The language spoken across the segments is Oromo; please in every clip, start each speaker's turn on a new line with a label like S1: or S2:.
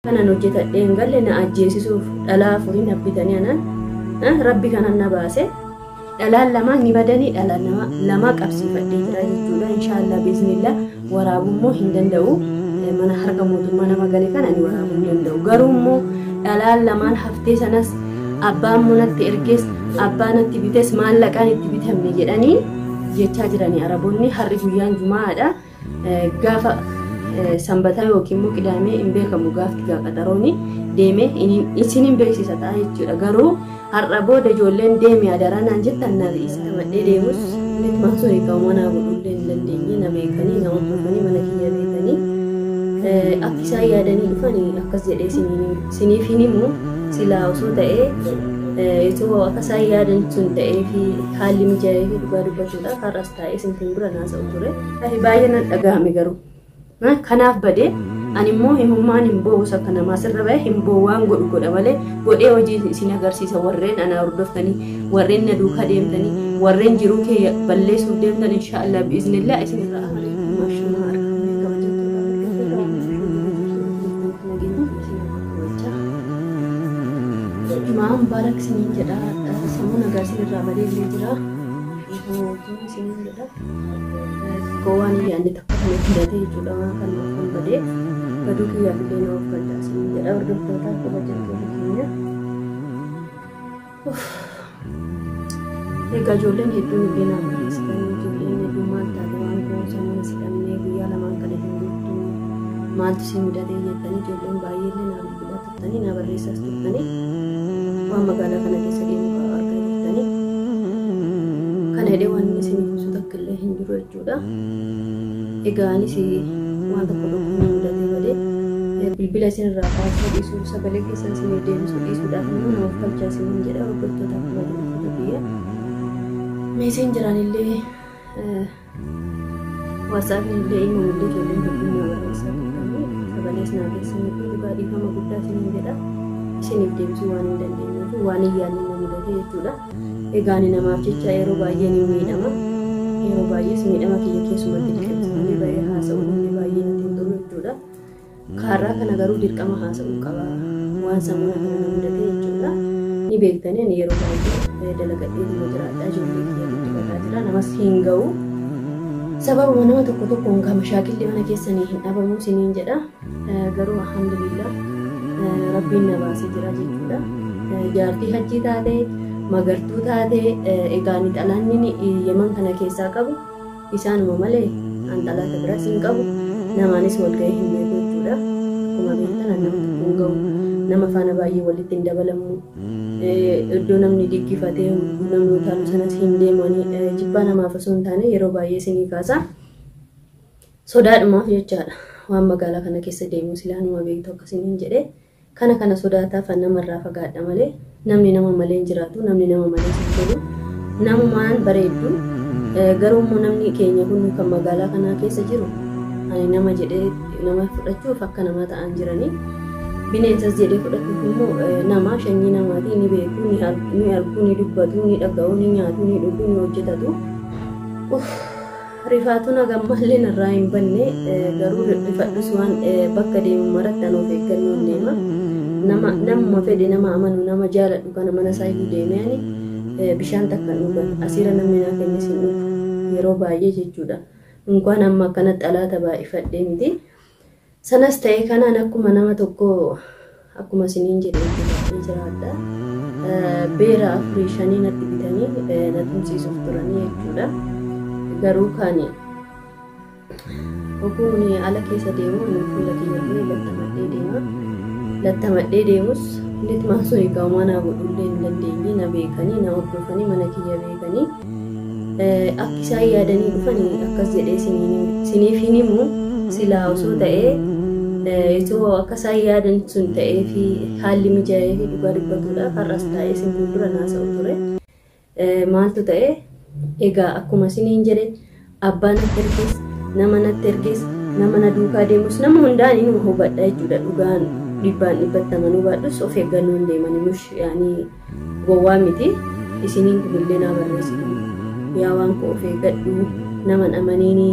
S1: Kanan hojjetadhee hin galle na ajjeesisuuf dhalaa afuriin habbitanii anaan rabbi kanan na baase. Dhalaan lamaa ni badanii, dhalaan lama qabsiifadhee jira jechuudha. Inshaallah biiznillah waraabuu immoo hin danda'u. Mana harka mootummaa nama gale kana ni waraabuu hin danda'u. Garuu immoo dhalaan lamaan haftee sanas abbaan manatti ergees, abbaa natti bites, maallaqaan itti bitamne jedhanii jechaa jiranii Araboonni. Har'i guyyaan Jumaadha. Gaafa Sanbataa yookiin immoo Qidaamee hin beekamu, gaafti qaxarooni deemee isin hin beeksisa ta'a jechuudha. Garuu har'a booda ijoolleen deemi adaraa naan jettan na isa madhee deemus nitmaan sun egaa manaa godhullee hin dandeenye. Na beekanii, na hordofanii, mana kiyya beekanii, akka isaan yaadanii dhufanii akkas jedhee siniif hin himu. Silaa osoo ta'ee, itoo akka isaan yaadan sun ta'ee fi haalli mijaa'ee fi dhugaa dubbachuudhaaf har'as taa'ee isin fuuldura naasa'u ture. Baay'ee nan dhagahame, garuu kanaaf badee ani immoo himummaan hin boo'us, akka namaa sirra bahe hin boo'u, waan godhu godha malee godhee hojii isin agarsiisa. Warreen ana hordoftanii, warreen na duukaa deemtanii, warreen jiruu kee balleessuuf deemtan, inshaallah biiznillah isin irraa maashumaa argamee. Kabajattoota hordoftoota, Jumaa mubaarak isiniin jedha. Sammuu nagaa isin irraa badee illee jira. Wajjin isiniin jedha. Gowwaan yaadne takka kana fidatee jechuudha, waan kan kan badee baduu kiyyaaf illee na of galchaa isiniin jedha, hordoftoota kabajamtoota keenya. Egaa ijoolleen hedduun illee naa barreessitanii, ijoolleen hedduun maal taate, waan koo sammuu si dhabnee guyyaa lamaan kana hin jirtu, maaltu si mudatee jettanii ijoolleen baay'ee illee naa bilbilaa turtanii, naa barreessaas turtanii, waan magaalaa kana keessa deemu argaa jirtanii. Kana jedhee waan inni isiniif ibsu takka illee hin jiru jechuudha. Egaa anis waan tokko tokko nu mudatee badee bilbila isinirraa kaasuu dhiisuu, sagalee keessan isiniif deebisuu dhiisuudhaaf immoo nama of galchaa isiniin jedha, hordoftoota kabajamtoota biyya. Meeseenjeraan illee, WhatsAppiin illee, imoon illee ijoolleen hedduun na barreessaa turtanii, sagalees naa keessanii fi dhugaa dhiifama guddaa isiniin jedha. Isiniif deebisuu waan hin dandeenyeef waan hin yaadne na mudate jechuudha. Egaa ani namaaf jecha yeroo baay'ee ni miidhama. Yeroo baay'ees miidhama kiyya keessumatti liqimsamee bahee haasa'uun illee baay'ee natti hin tolu jechuudha. Kaarraa kana garuu dirqama haasa'uu qaba. Waan sammuu kana na mudate jechuudha. Ni beektanii, ani yeroo baay'ee dalagadhee dhuma jiraadha. Ijoollee kiyya guddifataa jira. Namas hin ga'u. Sababuma nama tokko tokkoon kan mashaakilli mana keessanii hin dhabamu isiniin jedha. Garuu alhamdulillah rabbiin na baasee jira jechuudha. Jaartii hajjii taatee, magartuu taatee, egaa ani xalaanni Yeman kana keessaa qabu isaanuma malee an xalaata biraas hin qabu. Namaanis wal ga'ee hin beeku jechuudha. Akkuma beektan an nama tokko hin ga'u. Nama faana baay'ee walitti hin dabalamu. Iddoo namni diggifatee namni utaalu sanas hin deemani. Jibbaa namaaf osoo hin taane yeroo baay'ee isinii kaasa. Sodaadhumaaf jechaadha. Waan magaalaa kana keessa deemu silaanuma beektu akkasiniin jedhee. Kana kana sodaataaf namarraa fagaadha malee namni nama malee hin jiraatu, namni nama malee hin tolu. Namumaan bareeddu, garuu immoo namni keenya kun kan magaalaa kanaa keessa jiru ani nama jedhee nama fudhachuuf akka namaa ta'an jiranii. Bineensas jedhee fudhachuuf immoo nama sanyii namaatii ni beeku, ni argu, ni dubbatu, ni dhaga'u, ni nyaatu, ni dhugu, ni hojjetatu. Rifaatuun hagammallee narraa hin banne, garuu rifadhus waan bakka deemu maratti ani of eeggannoon deema. Nama namuma fedhe nama amanu, nama jaaladhu kana mana isaa iyyuu deemee ani bishaan takka hin dhugan. Asiira namni naa kennis hin dhugu yeroo baay'ee jechuudha. Inkwaan amma akkana xalaata baay'ifadhee miti. Sanas ta'e kanaan akkuma nama tokko akkuma isiniin jedhe hojjetadhee jiraadha. Beera 4 5 natti bitanii na tumsiisuuf turanii jechuudha. Garuu kan oguun ala keessa deemu ani fuula kiyyallee lattamadhee deema. Lattamadhee deemus nitmaan sun egaa manaa godhullee hin dandeenye. Na beekanii, na hordofanii, mana kiyya beekanii, akka isaan yaadanii dhufanii akkas jedhee isiniif hin himu. Silaa osoo ta'ee, itoo akka isaan yaadan sun ta'ee fi haalli mijaa'ee fi dhugaa dubbatuudhaaf har'as taa'ee isin fuuldura naasa'u ture. Maaltu ta'e? Egaa akkuma isiniin jedhe, abbaa natti erges, nama natti erges, nama na duukaa deemus, nama hundaan inuma hubadha jechuudha. Dhugaan dhibbaan dhibbatti amanuu baadhus of eeggannoon deemanii mush yaanii gowwaa miti. Isiniin kunillee naa barreessitu. Yaa waan koo of eeggadhu, nama amaniini,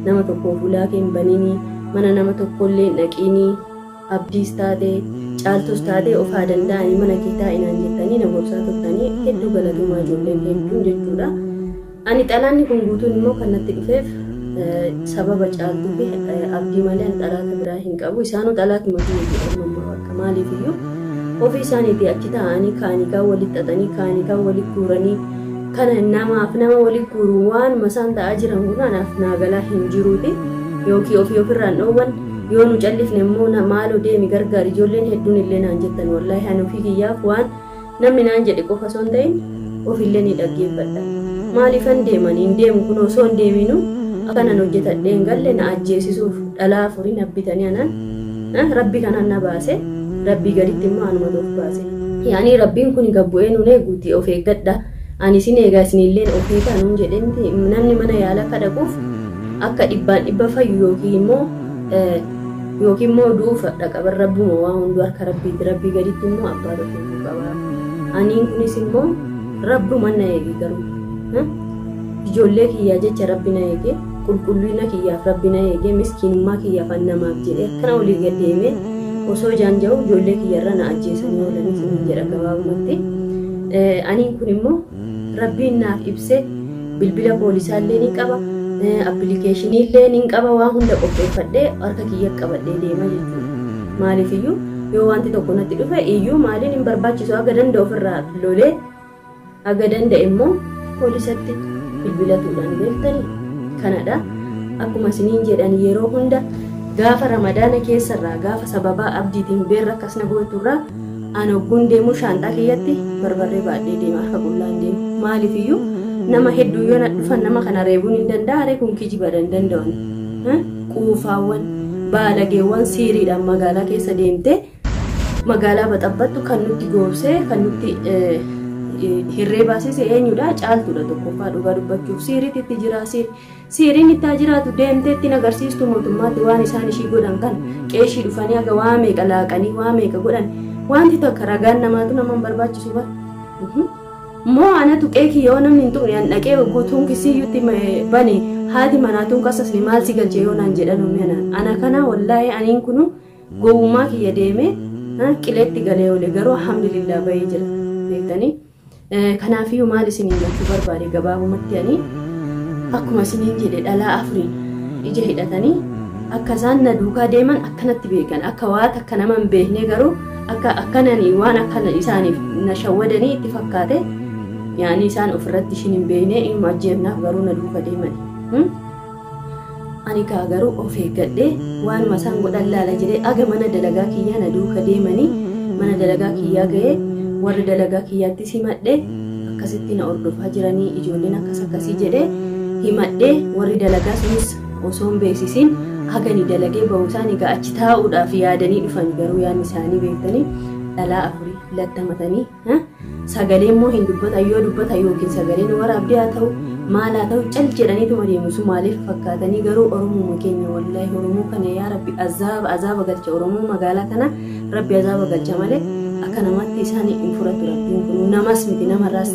S1: nama tokkoof ulaa kee hin baniini, mana nama tokkollee hin dhaqiini. Abdiis taatee Caaltus taatee of haa danda'anii mana kee taa'inaan jettanii na gorsaa turtanii hedduu galatomaa ijoolleen hedduun jechuudha. Ani xalaanni kun guutuun immoo kan natti dhufeef sababa Caaltuu fi Abdii malee ani xalaata biraa hin qabu. Isaanuu xalaatuma kiyya jedhamu amma bakka maaliif iyyuu ofii isaaniitii achi taa'anii kaanii kaan walitti xaxanii kaanii kaan walitti guuranii kana namaaf nama walitti guuru waanuma isaan ta'aa jiran kun anaaf naagalaa hin jiruuti yookiin ofii ofirraan dhoowwan yoo nu callifne immoo maaloo deemi gargaari ijoolleen hedduun illee naan jettan wallaahi ani ofii kiyyaaf waan namni naan jedhe qofa osoo hin ta'in ofillee ni dhaggeeffadha. Maaliifan deeman hin deemu kun osoo hin deeminu akkanan hojjetadhee hin galle na ajjeesisuuf dhalaa afurii na bitanii anaan rabbi kanaan na baase rabbii gaditti immoo anuma of baase. Yaani rabbiin kun gabbu'ee nuun eeguuti of eeggadha. Ani isin eegaa isinillee of eegaa nuun jedhenti namni mana yaalaa akka dhaquuf akka dhibbaan dhibba fayyu yookiin immoo du'uuf dhaqa rabbuma waan hunduu harka rabbiiti rabbii gaditti immoo abbaa tokko qaba. Aniin kunis immoo rabbuma na eege garuu ijoollee kiyyaa jecha rabbi na eege qulqullina kiyyaaf rabbi na eege miskiinummaa kiyyaaf an namaaf jedhee akkana olii gad deemee osoo jaanja'u ijoollee kiyyarra na ajjeesanii oolanii isiniin jedha gabaabumatti. Aniin kun immoo rabbiin naaf ibsee bilbila poolisaallee ni qaba appilikeeshiniillee ni qaba waan hunda qopheeffadhee harka kiyya qabadhee deema jechuudha. Maaliifiyyuu yoo wanti tokko natti dhufe iyyuu maaliin hin barbaachisu haga danda'u ofirraa lolee haga danda'e immoo poolisatti bilbilatuudhaan beektanii kanadha. Akkuma isiniin jedhan yeroo hunda gaafa ramadaana keessarraa gaafa sababaa abdiitiin beerra akkasna gooturraa ani hogguun deemu shaanxaa kiyyatti barbarree baadhee deema harka qullaan deemu. Maaliifiyyuu nama hedduu yoo na dhufan nama kana reebuun hin danda'a kun kijiba hin danda'an. Quufaawwan baalageewwan siiriidhaan magaalaa keessa deemtee magaalaa baxabbattu kan nutti goobsee kan nutti hirree baasise eenyudha Caaltuudha tokkoffaa dhugaa dubbachuuf siiriitti itti jira siiriin itti haa jiraatu deemtee ittiin agarsiistu mootummaatti waan isaan ishii godhan kan qeeshii dhufanii haga waa meeqa laaqanii waa meeqa godhan wanti tokko ragaan namaatu nama hin barbaachisu bara. Moo anatu qeekii yoo namni hin tuqne an dhaqee guutuun kisiyyuutti bane haati manaatuun qasasni maal si galche yoo naan jedhan uummanaan ana kana wallaahi aniin kunu gowwummaa kiyya deemee qileetti galee oole garuu alhamdulillah bahee jira beektanii. Kanaafiyyuu maal isiniin jechuu barbaade gabaabumatti ani akkuma isiniin jedhe dhalaa afuriin ija hidhatanii akka isaan na duukaa deeman akkanatti beekan akka waan akka nama hin beekne garuu akka akkananii waan akkana isaaniif na shawwadanii itti fakkaate yaani isaan ofirratti ishin hin beekne inuma ajjeefnaaf garuu na duuka deeman. Ani kaa garuu of eeggadhee waanuma isaan godhan laala jedhee aga mana dalagaa kiyyaa na duuka deemanii mana dalagaa kiyyaa ga'ee warri dalagaa kiyyaattis himadhee akkasitti na hordofaa jiranii ijoolleen akkas akkasii jedhee himadhee warri dalagaa sunis osoo hin beeksisiin hagani dalagee ba'uu isaanii egaa achi taa'uudhaaf yaadanii dhufan garuu yaadni isaanii beektanii dhalaa afurii lattamatanii sagalee immoo hin dubbatan yoo dubbatan yookiin sagaleen waraabdee haa ta'u maal haa ta'u cal jedhaniituma deemu sun maaliif fakkaatanii garuu Oromoo keenya wallaahi Oromoo kana yaa Rabbi azaaba azaaba galcha Oromoo magaalaa kana Rabbi azaaba galcha malee akka namaatti isaan hin fudhatu Rabbiin kun namas miti namarraas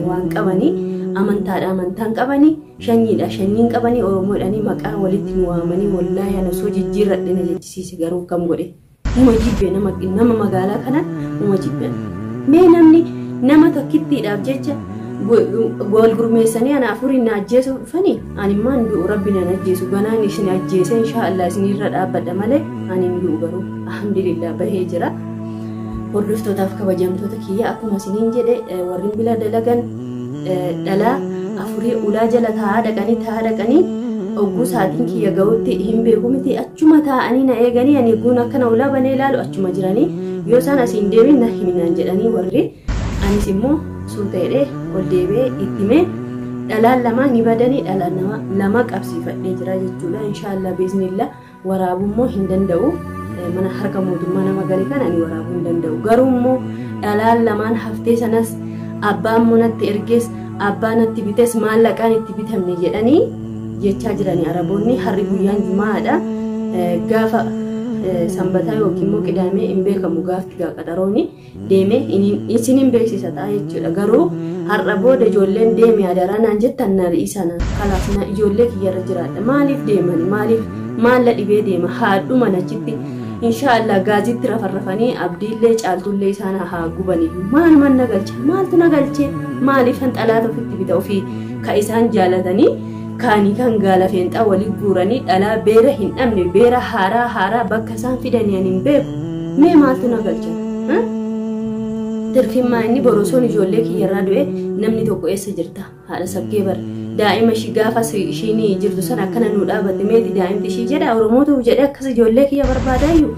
S1: waan qabanii amantaadha amantaan qabanii shanyiidha shanyiin qabanii Oromoodhaanii maqaa walitti nu waamanii wallaahi ana osoo jijjiirradhe na jechisiise garuu kam godhe uma jibbe nama magaalaa kana uma jibbe mee namni nama tokkittiidhaaf jecha wal gurmeessanii ana afuriin na ajjeesu dhufanii ani immoo hin du'u rabbi na ajjeesu ganaan isin ajjeese inshaallah isinirra dhaabbadha malee ani hin du'u garuu alhamdulillah bahee jira. Hordoftootaaf kabajamtoota kiyya akkuma isiniin jedhe warri bila dalagan dhalaa afurii ulaa jala taa'aa dhaqanii ogguu sa'aatiin kiyya ga'utti hin beeku miti achuma taa'anii na eeganii ani guun akkana ulaa banee ilaalu achuma jiranii yoo isaan asiin deebiin na himinaan jedhanii warri anis immoo suuta jedhee ol deebi'ee itti himee dhalaan lama ni badanii dhalaan lama qabsiifadhee jira jechuudha. Inshaallah biiznillah waraabummoo hin danda'u mana harka mootummaa nama gale kan ani waraabuu hin danda'u garuu immoo dhalaan lamaan haftee sanas abbaan natti ergees abbaan natti bites maallaqaan itti bitamne jedhanii jechaa jiranii araboonni harri guyyaan jumaadha gaafa sanbataa yookiin immoo qidaamee hin beekamu gaafti qaxarooni deemee isin hin beeksisa ta'a jechuudha garuu har'a booda ijoolleen deeme adaraa naan jettan na dhiisana kalaas na ijoollee kiyyarra jiraadha maaliif deemani maaliif maalla dhibee deema haadhuma achitti Inshaallah gaazitti rafarrafanii abdiillee caaltullee isaan haa gubaniyyuu. Maalumaan na galcha? Maaltu na galchee? Maaliif kan xalaata ofitti bita ofii ka isaan jaalatanii kaanii kan gaala feenxaa walii guuranii dhalaa beera hin dhabne beera haaraa haaraa bakka isaan fidanii ani hin beeku. Mee maaltu na galcha? Tirfimmaa inni borosoon ijoollee kiyyarraa du'e namni tokko eessa jirta? Haadha sakkee bara. Daa'ima ishii gaafa ishiin jirtu sana akkana nuu dhaabatte meeti daa'imti ishii jedha Oromootu jedhe akkas ijoollee kiyya barbaadaayyuu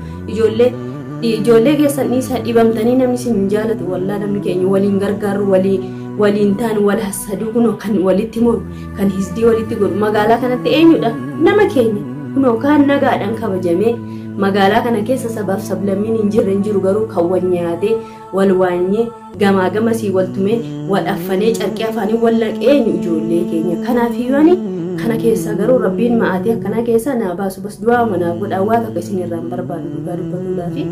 S1: ijoollee keessan dhiisaa dhibamtanii namni isin hin jaalatu wallaa namni keenya waliin gargaaru waliin ta'an wal hassaduu kunoo kan walitti moru kan hisdii walitti godhu magaalaa kanatti eenyudha nama keenya kunoo kaan nagaadhaan kabajamee magaalaa kana keessa sabaaf sablammiin hin jirre hin jiru garuu kan wal nyaatee wal waanyee gamaa gamasii wal tumee wal affanee carqee afaanii wal naqee eenyu ijoollee keenya kanaafiyyuu ani kana keessa garuu rabbiin ma'aatii akkanaa keessa naa baasu bas du'aa manaa godhaa waa tokko isin irraa hin barbaadu dhugaa dubbatuudhaa fi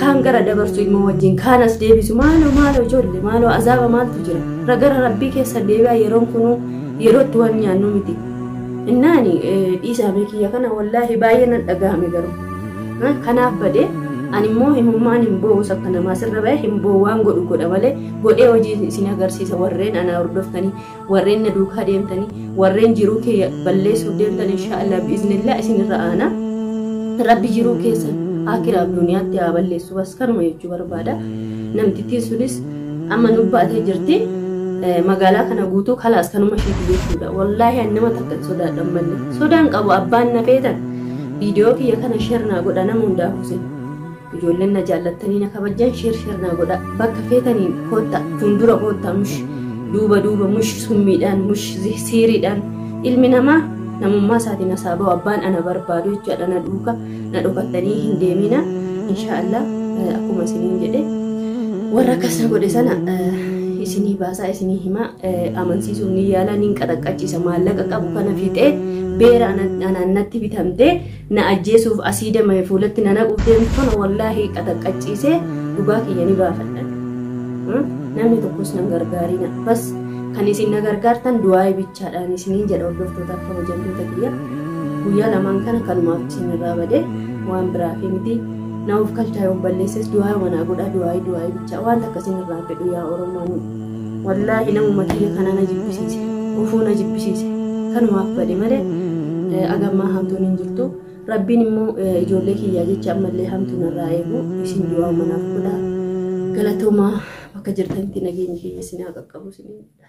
S1: kaan gara dabarsu ilmoo wajjin kaan as deebisu maaloo maaloo ijoollee maaloo azaaba maaltu jira gara rabbii keessa deebi'aa yeroon kunuu yerootti waan nyaannu miti innaani dhiisaame kiyya kana wallaahi baay'ee nan dhagahame garuu kanaaf badee ani immoo himummaan hin boo'us akka namaa sirra ba'e hin boo'u waan godhu godha malee godhee hojii isin agarsiisa warreen ana hordoftanii warreen na duukaa deemtanii warreen jiruu kiyya balleessuuf deemtan inshaallah biiznillah isinirra aana rabbi jiruu keessan akiraaf duniyaatti haa balleessu bas kanuma jechuu barbaada namtittiin sunis amma nu baatee jirti magaalaa kana guutuu kalaas kanuma isheeti jechuudha wallaahi ani nama takka hin sodaadhan malee sodaan qabu abbaan na feetan viidiyoo kiyya kana share naa godha nama hundaafuu sin ijoolleen na jaallattanii na kabajjan share share naa godha bakka feetaniin kootta fuuldura kootta mush duuba duuba mush summiidhaan mush siiriidhaan ilmi namaa namummaa isaatiin asaa ba'u abbaan ana barbaadu jechuudha na duuka na dhokattanii hin deemina inshaallah akkuma isiniin jedhe warra akkas na godhe sana isinii baasaa isinii himaa amansiisuuf ni yaala ni qaxaqqachiisa maallaqa qabu kana fixee beera anaan natti bitamtee na ajjeesuuf asii damame fuulatti na naquuf deemtu kana wallaahi qaxaqqachiisee dhugaa kiyya ni baafadhan. Namni tokkos nan gargaarina bas kan isin na gargaartan du'aa bichaadhaan isiniin jedha hordoftootaaf kabajamtoota kiyya guyyaa lamaan kana kanumaaf isinirraa badee waan biraa fi miti na of kalchaa yoo balleesses du'aa manaa godha du'aa du'aa bichaa waan takka isinirraa fedhu yaa Oromoo wallaahi namuma kiyya kana na jibbisiise ofuu na jibbisiise kanumaaf bade malee agammaa hamtuun hin jirtu rabbiin immoo ijoollee kiyyaa jecha ammallee hamtuun irraa eegu isin du'aa manaaf godha galatoomaa bakka jirtanitti nageenyi keenya isin haa qaqqabu isiniin jedha.